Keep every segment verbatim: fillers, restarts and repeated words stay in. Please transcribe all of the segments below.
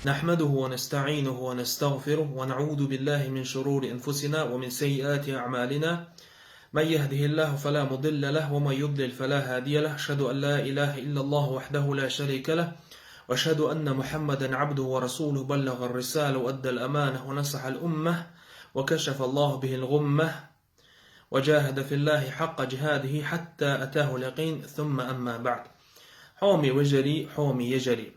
نحمده ونستعينه ونستغفره ونعوذ بالله من شرور أنفسنا ومن سيئات أعمالنا. من يهده الله فلا مضل له ومن يضلل فلا هادي له. أشهد أن لا إله إلا الله وحده لا شريك له، وأشهد أن محمدا عبده ورسوله، بلغ الرسالة وأدى الأمانة ونصح الأمة وكشف الله به الغمة وجاهد في الله حق جهاده حتى أتاه اليقين، ثم أما بعد. Хьоме вежарий, хьоме ежарий.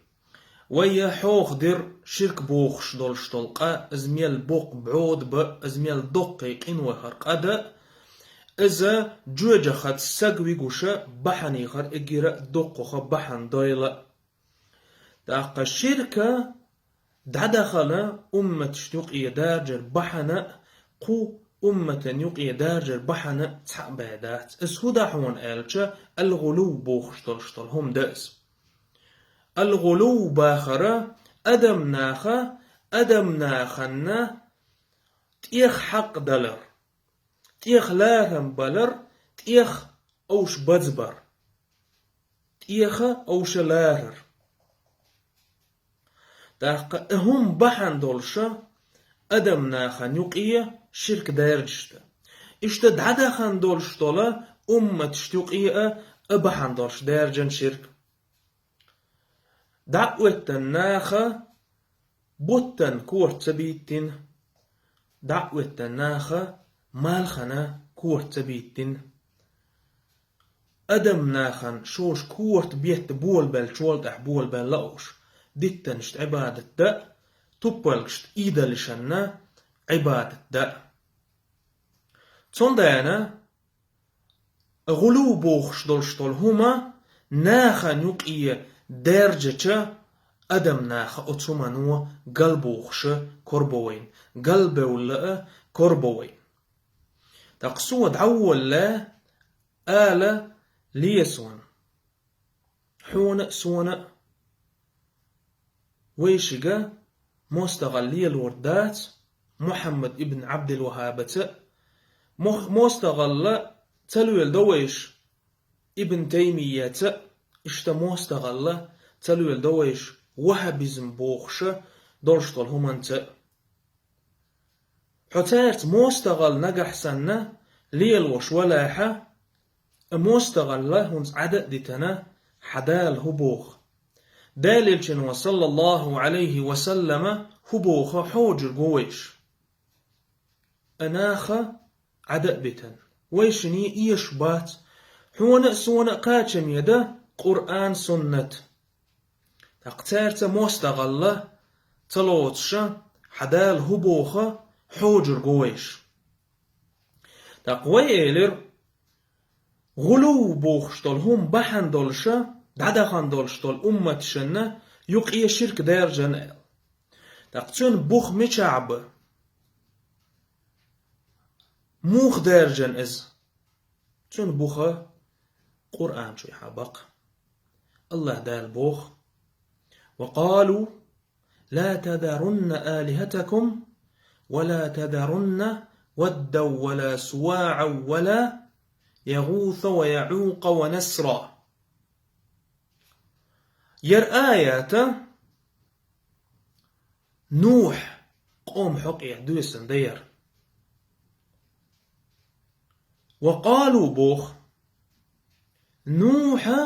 Вай хьоха дир ширк бохуш долуш долу къа, иза мел боккха бӀода ба, иза мел доккхий къинойхар къа да, иза жоьжахати саг вигуша бахьанехар эгира доккхаха бахьана дойла. ТӀаккха ширка дӀадахана умматашна юкъе даржар бахьана, кху умматан юкъе даржар бахьана цхьаъ баьдац. Иза хӀу да хьуна аьлча, алгӀулув бохуш долуш долу хӀума да иза. АлгӀулув бахара адам наха, адам наханна тӀех хьакъ далар, тӀех ларам балар, тӀех овш базбар, тӀеха овша ларар. ТӀаккха и хӀума бахьана долуша адам нахана юкъе ширк даьржаш да. Иштта дӀадахана долуш дола умматашна юкъе а, а бахьана долуш даьржан ширк. ДӀаоьттан наха буттан корта ца биттина, дӀаоьттан наха малхана корта ца биттина. Адам нахана шоша корта бетта болабеллачул тӀаьхьа болабелла уьш, диттанашта Ӏибадат да, туппалгашта идаллашанна Ӏибадат да. Цундела гӀулув бохуш долуш долу хӀума нахана юкъе даьржача адам наха оцу хӀумано галбохуша корабо вайна, галбевлла а корабо вайна. ТӀаккха со дӀаволла ала ле суна. Хьуна а, сона а вайшига мостагӀалла лелор дац Мухьаммад ибн Ӏабдил-ВаххӀабаца а, мох-, мостагӀалла ца леладо вайша Ибн Таймияца а, иштта мостагӀалла ца леладо вайша ваххабизм бохуша долуш долу хӀуманца а. Хьо цаьрца мостагӀалла нагахь санна лелош валахьа, и мостагӀалла хӀунца Ӏада а дитана, хьан Дала хӀу боху? Далилчано, саллаллаху Ӏалайхи ва саллама, хӀу боху хьожург ву вайша. И наха Ӏада а битана, вайшине эшаш бац, хьуна а, сона а кхачаме да Къуръан, Суннат. ТӀаккха цаьрца мостагӀалла ца лоцуша, хьан Дала хӀу боху хьожург ву вайша. ТӀаккха вай элира, гӀулув бохуш долу хӀума бахьана долуша, дӀадахана долуш долу умматашна юкъе ширк даьржина аьлла. ТӀаккха цуьнан бух мичахь бу? Муха даьржина иза? Цуьнан буха Къуръан чуьхьа баккха. АллахӀ Дала боху: «وقالوا لا تذرن آلهتكم ولا تذرن ودا ولا سواعا ولا يغوث ويعوق ونسرا». Яра аята Нухь къоман хьокъехь доьсна да яра. «وقالوا», боху, Нухьа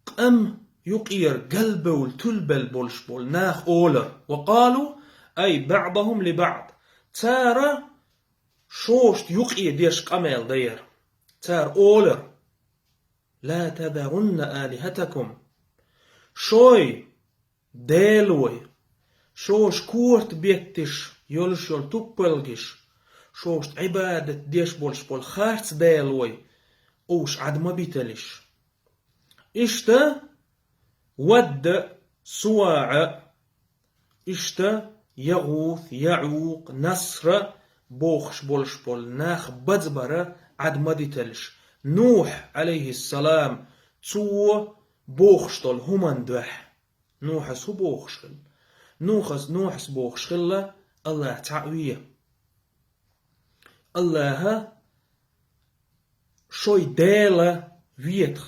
къам юкъера галбевлла, тилбелла болуш болу нах олар. «وقالوا», أي بعضهم لبعض. Цара шоьшта юкъе деш къамел да яра. Цара олар: «لا تذرن آلهتكم». Шой, Делой, шоша корта бетташ йолуш йолу туппалгаш, шоша Ӏибадат деш болуш болу харц делой, уьш Ӏад ма биталаш. Иштта Вадда, СуваӀа, иштта ЯгӀус, ЯӀукъ, Насра бохуш болуш болу нах базбара Ӏад ма диталаш. Нухь, Ӏалайхиссалам, цо бохуш долу хӀуманна дуьхьа. Нухьас хӀун бохуш хилла? Нухьас, Нухьас бохуш хилла: АллахӀ цхьаъ ве. АллахӀа шой Дела ветах.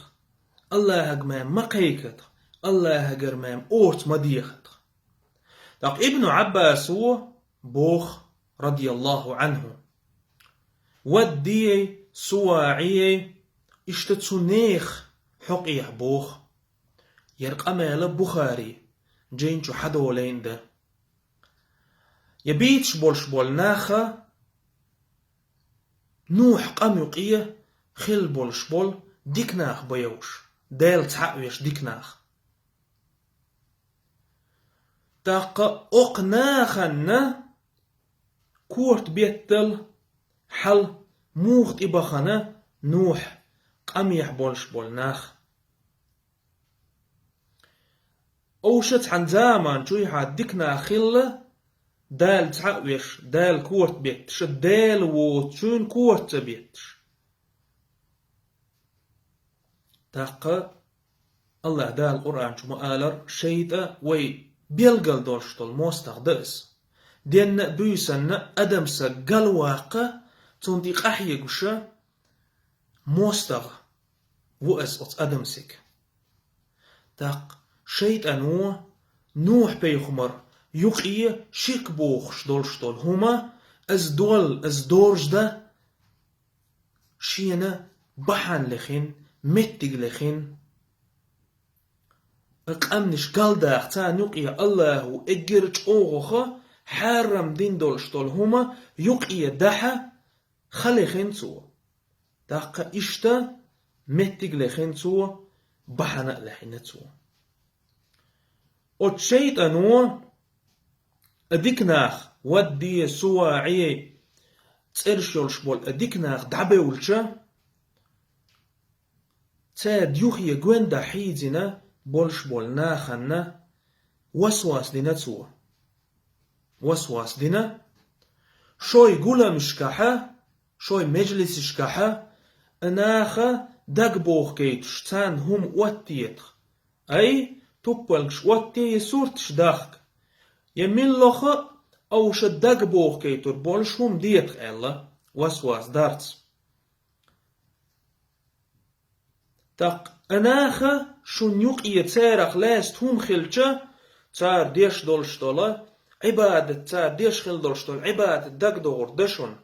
АллахӀага ма ма кхайкатах. АллахӀагара ма орца ма дехатах. ТӀаккха Ибну Ӏаббасо боху, радияллаху Ӏанху: «Ваддий, Суваий, иштта цу нехан хьокъехь боху». Яра къамел Бухари жайна чу хьадолийна ду. Я бийцаш болуш болу наха Нухь къам юкъе хилла болуш болу дика нах бан йолуш, Дела цхьаъ веш дика нах. ТӀаккха окху нахана корта беттал хьал муха тӀебахана Нухь къамехь болуш болу нах? Овша цхьана заман чуьхьа дика нах хилла, Дала цхьаъ веш, Дала корта бетташ, Дела воцучуьнан корта ца бетташ. ТӀаккха АллахӀ Дала Къуръан чу ма аллара, шайтӀа вай билгал долуш долу мостагӀа ду иза. Денна а, буьйсанна а адам саг галваккха, цунна тӀе къахьегуша мостагӀа ву иза оцу адамсиг. ТӀаккха шайтӀано Нухь-пайхамар юкъе ширк бохуш долуш долу хӀума, иза дол, иза доржда, шена бахьана лехина, меттиг лехина, къаьмнаш галдаха царна юкъе АллахӀа эггара чӀогӀа хьарам дина долуш долу хӀума юкъе дахьа ха лехина цо. ТӀаккха иштта меттиг лехина цо, бахьана а лехина цо. Оцу шайтӀано а дика нах, Вадди, Суваи, цӀераш йолуш болу а дика нах дӀабевлча, цара юххе гонда хьийзина болуш болу нахана васвас дина цо. Васвас дина, шой гуламашкахьа, шой межлисашкахьа, наха дагабохкайтуш, царна хӀума оттетах. Ай, туппалгаш отте я сурташ дахка. Я миллаха а овша дагабохкайтур болуш хӀума детах аьлла, васвас дарца. ТӀаккха а наха шун юкъе царах лаьцна хӀума хилча, цара деш долуш долу Ӏибадат, цара деш хила долуш долу Ӏибадат дагадогӀур дан шуна.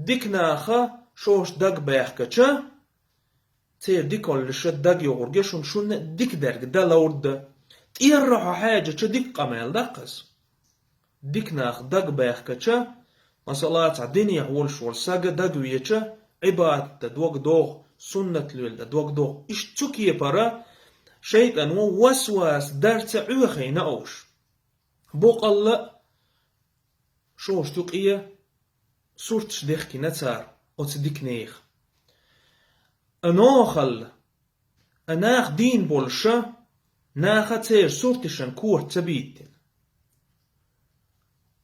Дика наха шоша дагабаьхкача, церан дикаллаша дагайогӀург я шуна, шуна дика дерг дан ловр дан. ТӀера хьо хьаьжача дика къамел даккха аса. Дика нах дагабаьхкача, масала, цхьа динехь волуш волу сага дагавеча, Ӏибадат дан дог догӀу, суннат лоьла дан дог догӀу. Иштта цу кепара шайтӀано васвас дарца Ӏоьхайна овш. Боккъалла а шоша юкъе сурташ дехкина цара оцу дика неха. А нохалла, а нах дийна болуша, наха церан сурташан корта ца бийттина.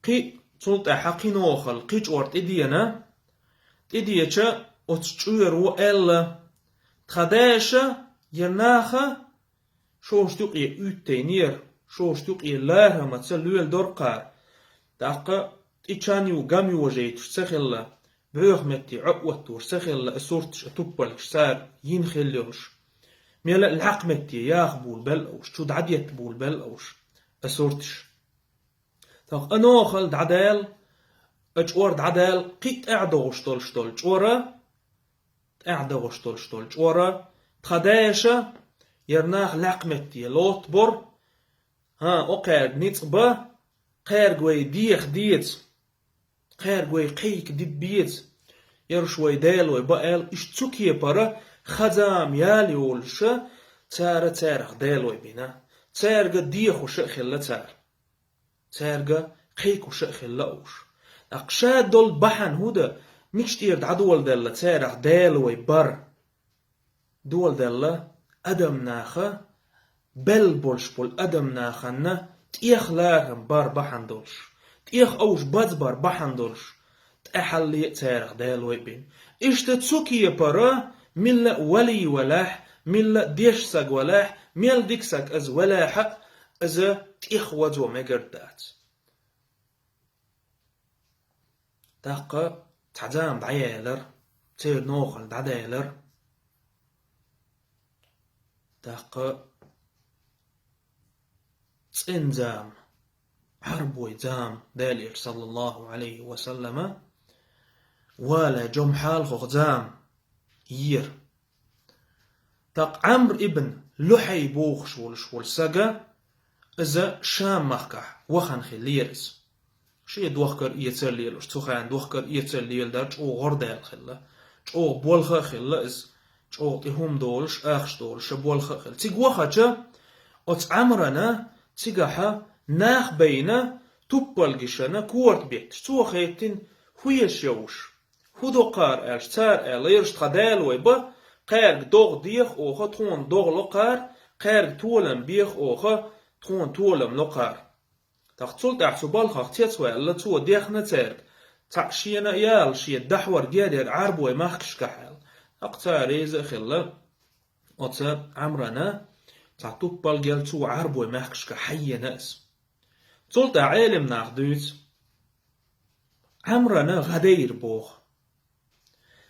Кхин а, цул тӀаьхьа кхин нохалла, кхин чӀор тӀедеана, тӀедеча оцу чӀоро аьлла: «Тхан дайша, я наха шоша юкъе уьттайнера, шоша юкъе лархӀамаца лоьла доркхара. ТӀаккха тӀе чан ю гам йожайтуш ца хилла, боьха метте Ӏоъоттуш ца хилла, а сурташ, а туппалгаш цара йина хилла йолуш. Мела а лаьккха метте яха булабелла овш, чу дӀадетта булабелла овш, а сурташ». ТӀаккха а нохалла дӀадаьлла, а чӀор дӀадаьлла, кхин а тӀаьхьа догӀуш долуш долу чӀора, тӀаьхьа догӀуш долуш долу чӀора: «Тхан дайша, яра нах лаьккха метте лоттабора, хӀан, окхаьрга ницкъ бан, кхаьрга вай деха деза, кхаьрга вай кхайкха диб беза, яруш вай далой бан», — аьлла, иштта цу кепара хаза ма яла йолуша, цара царах далой бина. Цаьрга дехуша а хилла цара. Цаьрга кхайкхуша а хилла овш. ТӀаккха ша долу бахьана хӀун дан, мича тӀера дӀадоладелла царах далой бар? Доладелла адам наха, белла болуш болу адам наханна тӀех лархӀам бар бахьана долуш, тӀех овш базбар бахьана долуш, тӀаьхьалле а царах далой бина. Иштта цу кепара милла а валий валахь, милла а деш саг валахь, мел дика саг аза валахьа а, аза тӀех вазо мегар дац. ТӀаккха цхьа зама дӀаяьлар, церан нохалла дӀадаьлар. ТӀаккха цӀена зама, Ӏарбой зама, Делера, саллаллаху Ӏалайхи ва саллама, вале жом хьалхох зама йира. ТӀаккха Ӏамр ибн Лухьай бохуш волуш волу сага, иза Шам-махкахь вахана хиллера иза. Шен дохкар эцар лелаш, цу хенан дохкар эцар леладар чӀогӀа гӀордаьлла хилла. ЧӀогӀа болх а хилла иза, чӀогӀа тӀе хӀума долуш, ахча долуш а болх а хилла. Цига вахача, оцу Ӏамрана цигахьа нах байна, туппалгашна корта бетташ. Цо хеттина, хӀун еш йовш? ХӀун до кхара аьлча, цара аьлла, ерш тхан дала вай бан, кхаьрга догӀа деха оха, тхуна догӀа ло кхара, кхаьрга толам беха оха, тхуна толам ло кхара. ТӀаккха цул тӀаьхьа цу балхах цецваьлла, цо дехна цаьрга, цхьаъ шена а яла, шен дахьвар герга Ӏарбой махкашкахь аьлла. ТӀаккха цара реза а хилла, оцу Ӏамрана цхьа туппалгал цо Ӏарбой махкашкахь хьаена иза. Цул тӀаьхьа Ӏелам нах дуьйцу, Ӏамрана гӀадайра боху.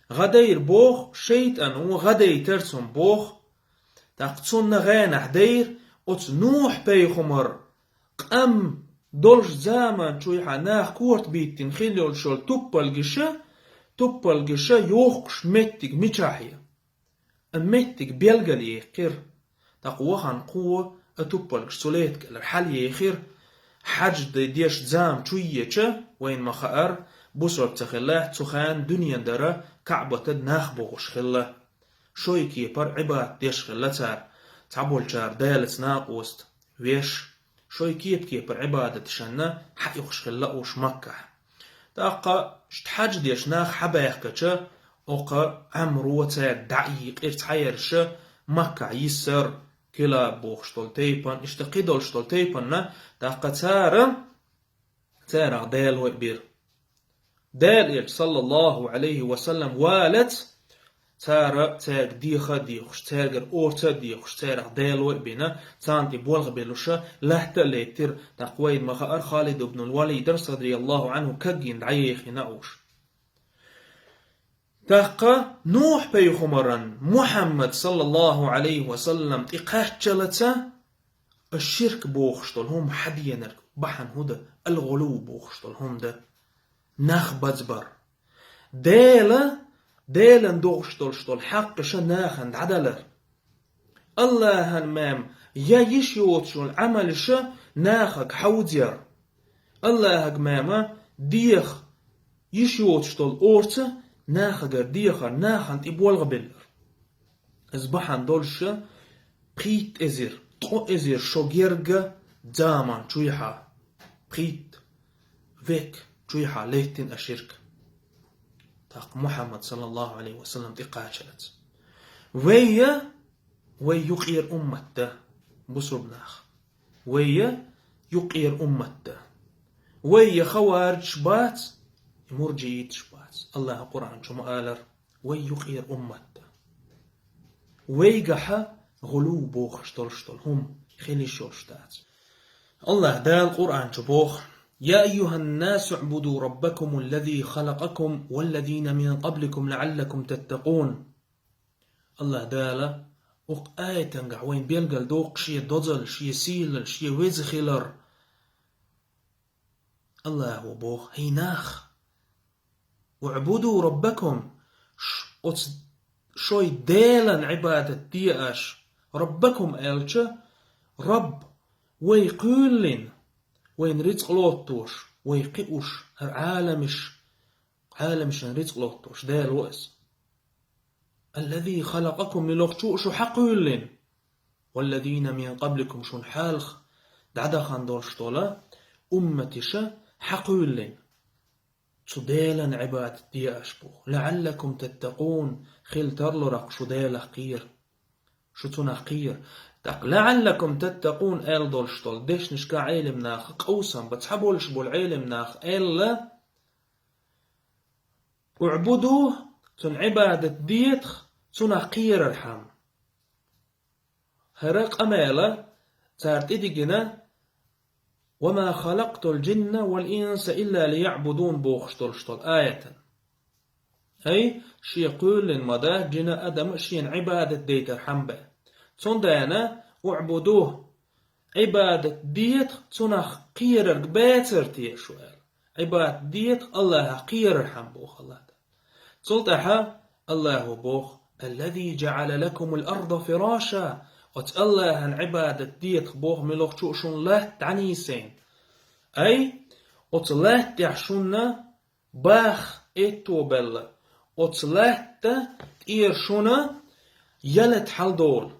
ГӀадайра боху, шайтӀан ву гӀадайтар цунна боху. ТӀаккха цунна гӀенахь дайра оцу Нухь-пайхамар къам долуш заман чуьхьа нах корта биттина хилла йолуш йолу туппалгиша, туппалгиша йохкуш меттиг мичахь я. А меттиг белгалъяьккхира. ТӀаккха вахана кхо а туппалгаш цу летта кӀелара хьалъехира, хьаьж де деш зама чу еча, вайна ма хаара, бусург ца хилла, цу хенан дуьнен дара Каъбатан нах богӀуш хилла. Шой кепара Ӏибадат деш хилла цара, цхьаболчара Далаца накъост веш, шой кепа-кепара Ӏибадаташна хьаоьхуш хилла уьш Маккахь. ТӀаккха шта хьаьж деш нах хьабаьхкача, окха Ӏамро цаьрга дӀа а йийкъира цхьаерша Маккахь йиссар, Килаб бохуш долу тайпан, иштта кхидолуш долу тайпанна, тӀаккха цара, царах Дала вай бира. Дала элча, саллаллаху Ӏалайхи ва саллам, валац, цара цаьрга деха а дехуш, цаьргара орца а дехуш, царах Дала вай бина, царна тӀе болх белуша, латта а леттира, тӀаккха вайна ма хаара Халид ибн Валидар, радияллаху Ӏанху, кагйина дӀаехина уьш. ТӀаккха Нухь-пайхамаран Мухьаммад, саллаллаху Ӏалайхи ва саллам, тӀе кхаччалца, а ширк бохуш долу хӀума хьаденарг бахьана хӀун дан, ал-гӀулув бохуш долу хӀума дан. Нах базбар. Дела, Делан догӀуш долуш долу хьакъаша нахана дӀадалар. Аллахьан мем я йиш йоцуш йолу Ӏамалша нахага хьовзаяр. Аллахьага мема деха йиш йоцуш долу орца нахагара дехар, нахана тӀе болх беллар. Иза бахьана долуша пхийтта эзар, ткъо эзар шо герга заман чуьхьа, пхийтта век чуьхьа леттина а ширк. ТӀаккха Мухьаммад, саллаллаху Ӏалайхи ва саллам, тӀе кхачалц. Вайя, вай юкъера уммат да, бусург нах. Вайя юкъера уммат да. Вайя хаваржаш бац, муржииташ бац. Аллаха Къуръан чу ма алар, вай юкъера уммат да. Вайгахьа гӀулув бохуш долуш долу хӀума хила йиш йолуш дац. Аллаха Дала Къуръан чу боху: «يا أيها الناس اعبدوا ربكم الذي خلقكم والذين من قبلكم لعلكم تتقون». Аллаха Дала укх аятангахь вайн белгал доккху шен дозал, шен сийлал, шен веза хилар. Аллаха боху: «ХӀей нах, اعبدوا ربكم, ш-, оцу шой Делан Ӏибадат де аша». «ربكم» аьлча, Рабб, вай кхоьллина, вайна рицкъ лоттош, вай кхиуш, хӀара Ӏаламаш, Ӏаламашна рицкъ лоттош Дела ву иза. «الذي خلقكم», милохчу а шу хьакхоьллина. «والذين من قبلكم», шуна хьалха дӀадахана долуш дола умматиша хьакхоьллина. Цу Делан Ӏибадат де аша боху. «لعلكم تتقون», хила тарло ракх шу Делах кхера. Шу цунах кхера. ТӀаккха «لعلكم تتقون» аьлла долуш долу дешнашка Ӏелам наха къовсам бан, цхьаболуш болу Ӏелам наха аьлла: «اعبدوه», цунна Ӏибадат детах, цунах кхерархьама. ХӀара къамела цара тӀедигина: «وما خلقت الجن والإنس إلا ليعبدون», бохуш долуш долу аятан. Ай, шен кхоьллина ма дац жина адам шена Ӏибадат дейтархьама бен. Цундела «اعبدوه», Ӏибадат де тха, цунах кхерарг бацар те шу аьлла. Ӏибадат де тха Аллахах кхерархьама боху Аллах Дала. Цул тӀаьхьа Аллахо боху: «الذي جعل لكم الأرض فراشا». Оцу Аллахьан Ӏибадат де тха боху муьлххачу а шуна латта дӀанийсийна. Ай, оцу латтехь шуна баха этто белла. Оцу латта тӀера шуна ялат хьалдолу.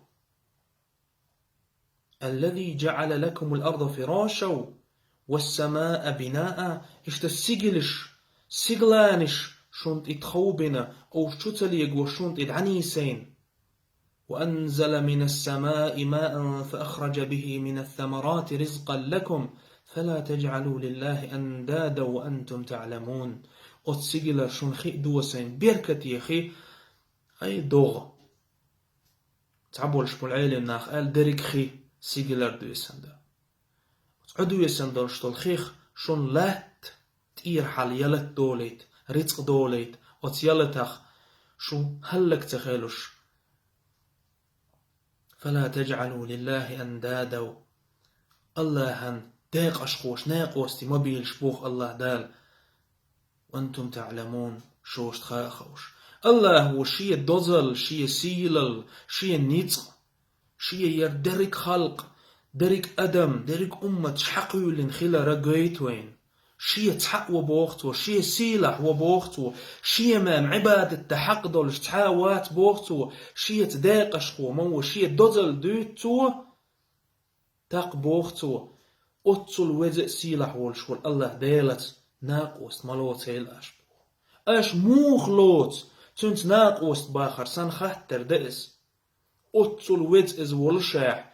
«الذي جعل لكم الأرض فراشا والسماء بناء». Иштта сигилаш, сигланаш шуна тӀе тхов бина, уьш чу ца лего шуна тӀе дӀанийсийна. «وأنزل من السماء ماء فأخرج به من الثمرات رزقا لكم فلا تجعلوا لله أندادا وأنتم تعلمون». Оцу сигилара шуна хи а досийна, беркате хи, ай, догӀа. Цхьаболуш болу Ӏелам нах аьлла, дерриг хи сигилара доьсна ду. Оцу Ӏодоьсна долуш долу хих шуна латта тӀера хьала ялат долийта, рицкъ долийта, оцу ялатах шу хӀаллак ца хилуш. «فلا تجعلوا لله أندادا». Аллахьан декъашхоша накъостий ма белаш боху Аллах Дала. «وأنتم تعلمون», шоьшта хаа хууш. Аллахо шен дозалла, шен сийлалла, шен ницкъ, шен яра дерриг халкъ, дерриг адам, дерриг уммат шен хьакхуьйлина хилар гойту вайна. Шен цхьаъ ву боху цо, шен сийлахь ву боху цо, шен мел Ӏибадат дан хьакъ долуш цхьа а вац боху цо, шеца декъашхо ма ву, шен дозалла дуьйцу цо. ТӀаккха боху цо, оццул веза а сийлахь волуш волу Аллах Делаца накъост ма лоцийла аша боху. Аша муха лоцу, цуьнца накъост бахар санна хаттар дан иза. Оццул веза иза волушехь,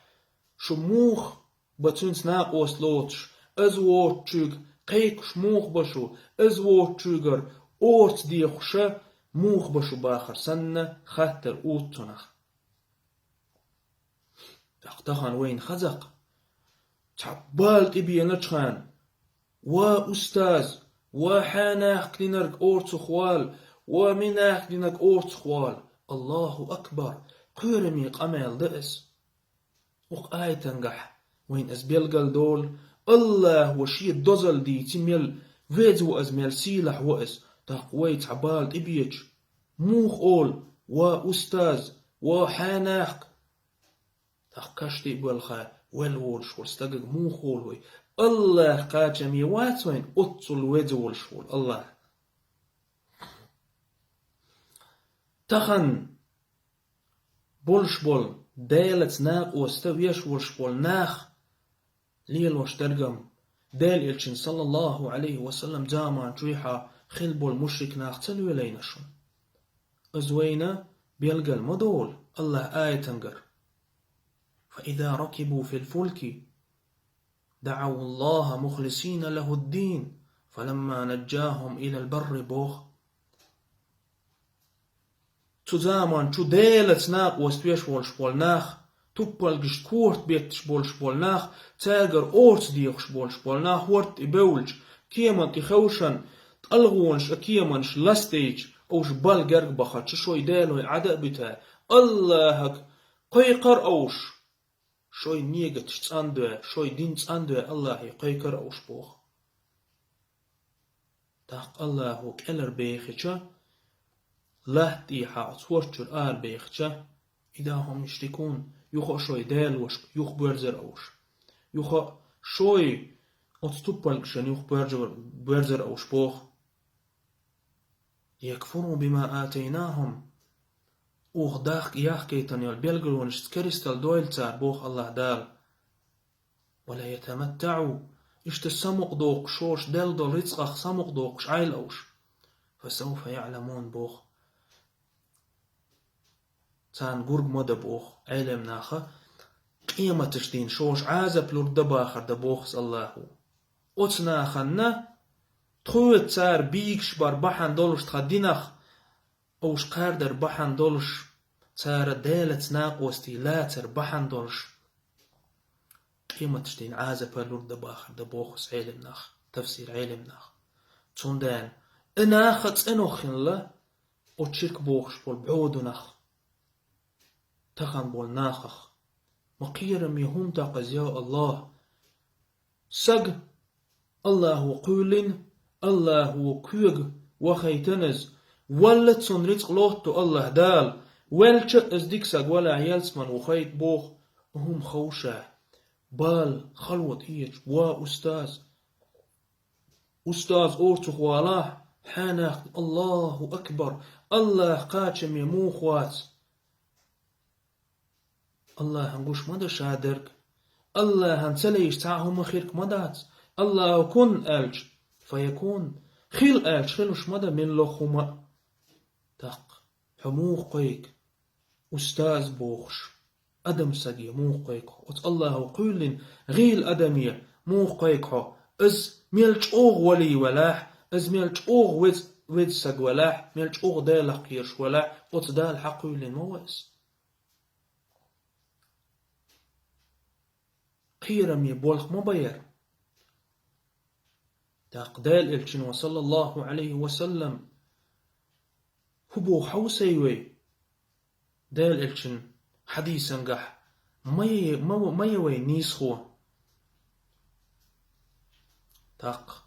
шу муха бан цуьнца накъост лоцуш, иза воцучуьнга кхайкхуш муха бан шу, иза воцучуьнгара орца дехуша муха бан шу бахар санна хаттар уьцу цунах. ТӀаккха тахана вайна хаза-кх, цхьа бала тӀебеначхьана: «Ва устаз, ва хьенех динарг орцах вала, ва минех динарг орцах вала». Аллаху акбар! Кхоьруме къамел дан иза. Укх аятангахь вайна иза билгал долу, Аллахо шен дозалла дийци мел веза ву иза, мел сийлахь ву иза. ТӀаккха вай цхьа бала тӀебеча муха олу: «Ва устаз, ва хьенех»? ТӀаккха каштий а балха, вел волуш волу стагага муха олу вай? Аллах кхачаме вац вайна оццул веза волуш волу Аллах. Тахана болуш болу, Делаца накъоста веш волуш болу нах лелош дерг-м, Делан Элчанан, саллаллаху Ӏалайхи ва саллам, заман чуьйхьа хилла болу мушрик нах ца лелийна шуна? Иза вайна билгал ма долу Аллах аятангара: «فإذا ركبوا في الفلك دعوا الله مخلصين له الدين فلما نجاهم إلى البر», боху. Цу заман чу Делаца накъост веш волуш болу нах, туппалгашна корта бетташ болуш болу нах, цаьргара орца дехуш болуш болу нах, хӀорда тӀе бевлча, кеман тӀе хевшина, тӀалгӀонаш а кеманаш ластийча, уьш бала герга бахарца шой Делой Ӏада а буьту, Аллахьага кхайкхар уьш. Шой негаташ цӀандой, шой дин цӀандой Аллахье кхайкхар уьш боху. ТӀаккха Аллахьо кӀелхьарбехича, латта тӀехьа оцу хӀорда чуьра арабехича, «إذا هم يشركون», юха а шой делошка юхабоьрзура уьш. Юха а шой оцу туппалгашна юхабоьрзура, боьрзура уьш боху. «ليكفروا بما آتيناهم». Оха дахка яхкийтина йолу билгалонашца керстал дойла цара, боху Аллах Дала. «وليتمتعوا». Иштта самукъадоккхуш, шоша делла долу рицкъах самукъадоккхуш Ӏайла уьш. «فسوف يعلمون», боху. Царна гург ма дан боху Ӏелам наха, къематаш дийна шоша Ӏазап лур дан бахар дан боху Аллахо. Оцу нахана тхоьца цара бийгаш бар бахьана долуш тхан динах, уьш кхардар бахьана долуш, цара Делаца накъостий лацар бахьана долуш, къематаш дийна Ӏазап лур дан бахар дан боху Ӏелам наха, тафсир Ӏелам наха. Цундела и нах а цӀенох хилла, оцу ширк бохуш болу бӀодунах, тахана болу нахах. Ма кхераме хӀума тӀаккха из, я АллахӀ. Саг АллахӀо кхоьллина, АллахӀо коьга вахийтина из, валлалц цунна рицкъ лотту АллахӀ Дала, велча а из дика саг валахь, ялсмала вахийта боху, хӀума ховша, бала, хало тӀеэцаш, ва устаз, устаз орцах валахь, хьенехна, АллахӀу акбар, АллахӀ кхачаме муха вац. АллахӀана гуш ма ду ша дерг. АллахӀана ца лайш цхьа а хӀума хирг ма дац. АллахӀо кун аьлча, фаякун, хила аьлча хилуш ма ду мел лоха хӀума а. ТӀаккха хьо муха кхайка, устаз бохуш, адам саге муха кхайка хьо? Оцу АллахӀо кхоьллина гӀийла адаме муха кхайка хьо? Из мел чӀогӀа вали велахь, из мел чӀогӀа веза, веза саг велахь, мел чӀогӀа Далах кхоьруш велахь, оцу Дала хьакхоьллина ма ву иза. Кхераме болх ма бу яра. ТӀаккха Делан Элчано, саллаллахӀу Ӏалайхи ва саллам, хӀун боху хьовсий вай? Делан Элчан хьадисангахь ма е, ма, ма е вай нийсхо. ТӀаккха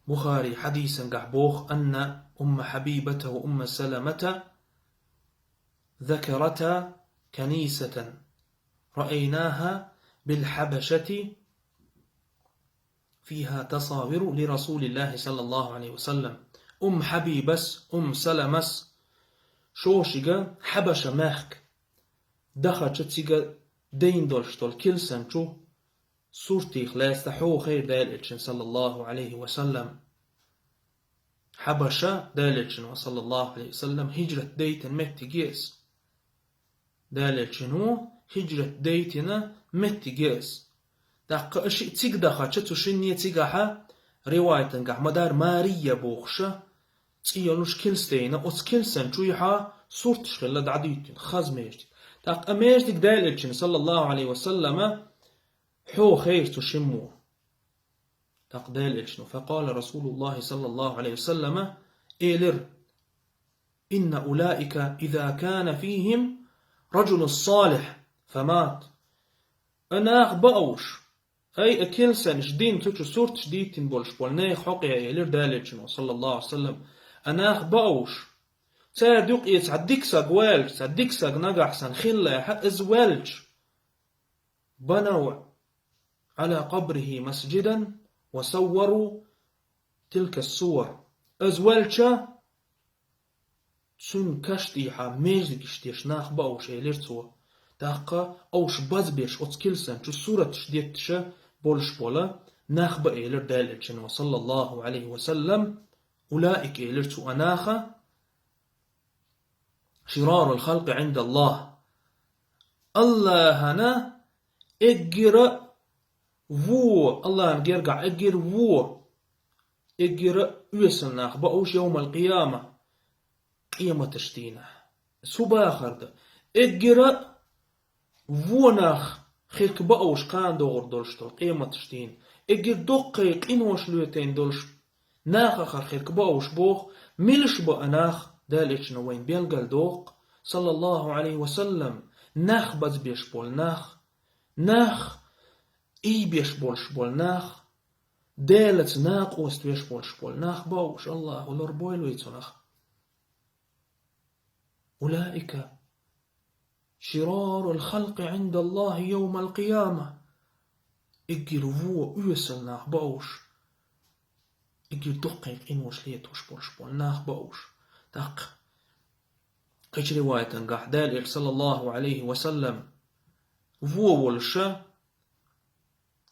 Бухари хьадисангахь боху: «أن أم حبيبة وأم سلمة ذكرتا كنيسة رأيناها بالحبشة فيها تصاوير لرسول الله صلى الله عليه وسلم». Умм Хьабибас, Умм Саламас шошига Хьабаша мехка дахача, цига дайна долуш долу килсан чу суртах лаьцна хьоха хайра Делан Элчана, саллаллахӀу Ӏалайхи ва саллам. Хьабаша Делан Элчано, саллаллахӀу Ӏалайхи ва саллам, хӀижрат дайтина меттиг ю иза. Делан Элчано хӀижрат дайтина меттиг ю иза. ТӀаккха аша цига дахача, цу шинне цигахьа, ривайтангахь ма-дарра Мария бохуша, цӀе йолуш килс дайна, оцу килсан чуьхьа сурташ хилла дӀадуьйттина, хаза междиг. ТӀаккха а междиг Делан Элчана, саллаллахӀу Ӏалайхи ва саллама, хьоха хайра цу шинно. ТӀаккха Делан Элчано, فقال رسول الله صلى الله عليه وسلم, элира: «إن أولئك إذا كان فيهم رجل صالح فمات». А нах бааш, ай, а килсанаш дина, цу чу сурташ дийттина болуш болу нехан хьокъехь, элира Делан Элчано, саллаллахӀу Ӏалайхи ва саллам, а нах бааш, цара юкъе цхьа дика саг ваьлча, цхьа дика саг нагахь санна хиллехьа, иза ваьлча, «بنوا على قبره مسجدا وصوروا تلك الصور». Иза ваьлча, цуьнан каш тӀехьа междигаш деш нах бааш, элира цо. ТӀаккха уьш базбеш оцу килсан чу сураташ детташа болуш бола нах ба, элира Делан Элчано, саллаллахӀу Ӏалайхи ва саллам. «أولئك», элира цу а наха, «شرار الخلق عند الله». АллахӀана эггара вон, АллахӀана гергахь эггара вон, эггара оьсал нах бааш йовмал-къияма, къематаш дийнахь. Цу бахар ду, эггара вон нах хирг бааш кхана догӀур долуш долу къематаш дийнахь, эггара доккхий къинош лоьтийна долуш нахахара хирг бааш боху, милаш ба а нах, Делан Элчано вайна белгалдоккху, саллаллахӀу Ӏалайхи ва саллам, нах базбеш болу нах, нах ийбеш болуш болу нах, Делаца накъост веш болуш болу нах бааш, АллахӀа лорабойла вай цунах. «أولئك شرار الخلق عند الله يوم القيامة». Эггара вон оьсал нах бааш, эггара доккхий къинош летош болуш болу нах бааш. ТӀаккха кхечу ривайтангахь Делан Элча, саллаллахӀу Ӏалайхи ва саллам, вон волуша,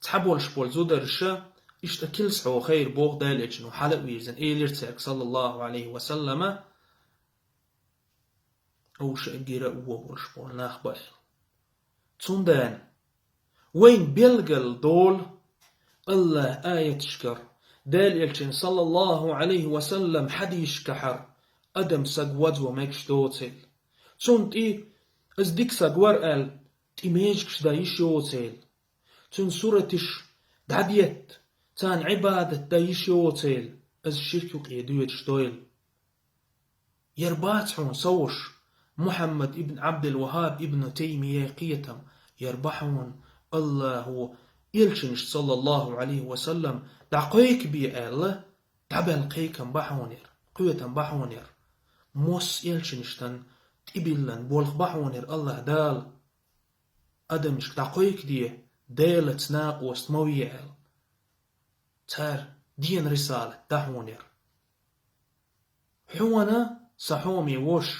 цхьаболуш болу зударша, иштта килс хьоха хайра боху Делан Элчано, хьала а вирзина, элира цаьрга, саллаллахӀу Ӏалайхи ва саллама, уьш эггара а вон волуш болу нах ба аьлла. Цундела вайна белгалдолу АллахӀан аяташкара, Делан Элчан, саллаллахӀу Ӏалайхи ва саллам, хьадисашкахьара адам саг вазван мегаш доцийла. Цунна тӀе иза дика саг вара аьлла, тӀе межигаш дан йиш йоцийла. Цуьнан сураташ дӀадетта, царна Ӏибадат дан йиш йоцийла, иза ширк юкъе доьдуш дойла. Яра бац хьуна совгӀат Мухьаммад ибн Ӏабдул-ВахӀаб ибн Таймия кхетам, Яр ба хьона Аллахо элчанаш, саллаллаху Ӏалайхи ва саллам, дӀакхайкабе аьлла, дӀабаьлла кхайкам ба хьона яр, кхетам ба хьона яр. Мос элчанаш тӀабиллина болх ба хьона яр Аллаха Дала. Адамашка дӀакхайкаде, Делаца накъост ма ве аьлла. Цар дена рисалат да хьона яр. Хьона, са хьоме воша,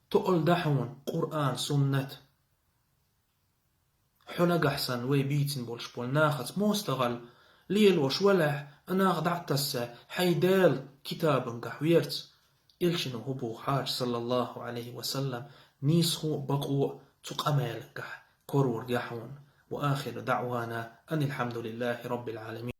тоъал да хьона Къуръан, суннат. Хьо нагахь санна вай бийцина болуш болу нахаца моастагӀалла лелош валахь, а нах дӀа а тасса, хьайн Дала китабангахь верца, элчано хӀун боху хьажа, саллаллаху Ӏалайхи ва саллам, нийсхо а, бакъо а цу къамелангахь корор яхьуна. Ва ахиру даъвана анил хьамдулиллахи роббил Ӏаламин.